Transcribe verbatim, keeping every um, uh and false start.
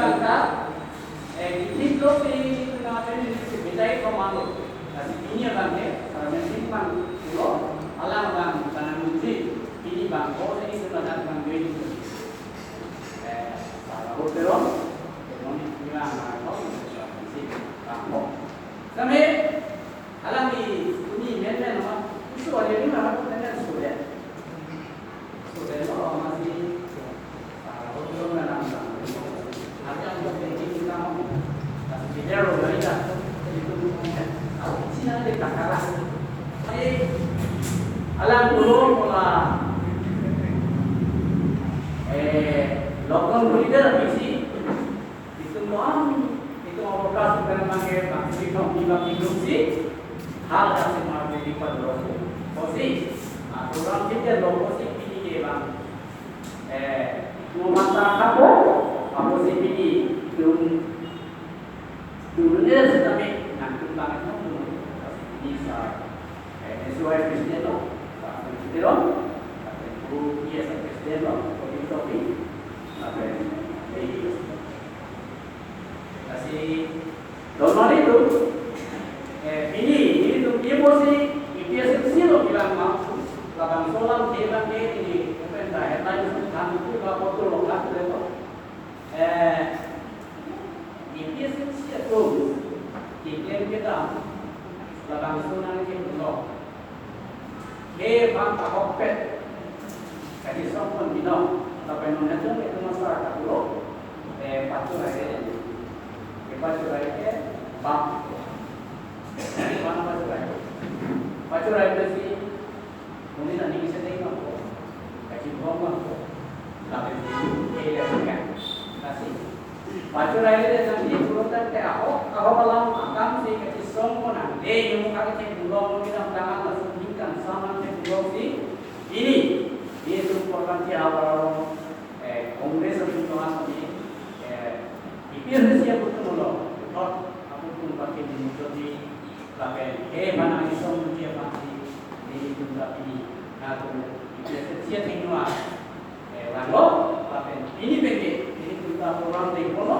Kata, eh, kithi lo si tuna tuni si bidai ko malo. Lasi pini abang ke, parliament pang pulo, alang abang panang menteri, pini bang ko si tuna dan bang doi. Eh, para hotel, ekonomi pura na ko si bang ko. Kami, alang di, ini men-men nama, itu ada lima ratus men-men sudah. Sudah lo, masih Alang pulo mola, eh, local leader bisi, itum doang, itum apa kasus dan mangke bangsi kong di bangsi si, hal yang semar di padroku. Kosi, aturan kita lo kosi pini ke bang. Eh, mo mata kapo, kapo si pini, dum, dum ne setame, nang dum banget mo dum. Pini sa, eh, S Y president lo, sa president lo, sa bu iya sa president lo, kopi topi, sa president. Lasi, don mali tu, eh, pini, pini tu, pini pusi, A P H L C lo bilang mau, labangso alam ke bang ke ini, open ta, headline kan tu, ba foto lo kan tu, eh, A P H L C itu, diklaim kita, labangso nang ke lo. He bang ahokpet. Kachisong pon binong. Lapen non hajong itu masa kapulo. Eh, pachurai ke. Ke pachurai ke bang. Bang pachurai. Pachurai ke si. Mungkin nanti bisa tengok. Kachisong bang. Lapen si. Ke ya kan. Kasih. Pachurai le nangji pulotangte ahok, ahok alam akam si kachisong pon nang. Eh, yung kaki cek bulong, yung pinang tangan, langsung hingkan, saman cek bulong si. Ini, ini tu program si awal, eh, Congress itu tuan kami, eh, ipir si aku tu mulo, tot aku tu pakai di Jodi, lapen, eh, mana isong dia pasti, ini tu tapi, aku, ipir si aku Eh, langlo, lapen pini pen ke, pini itum ta program dengpon lo,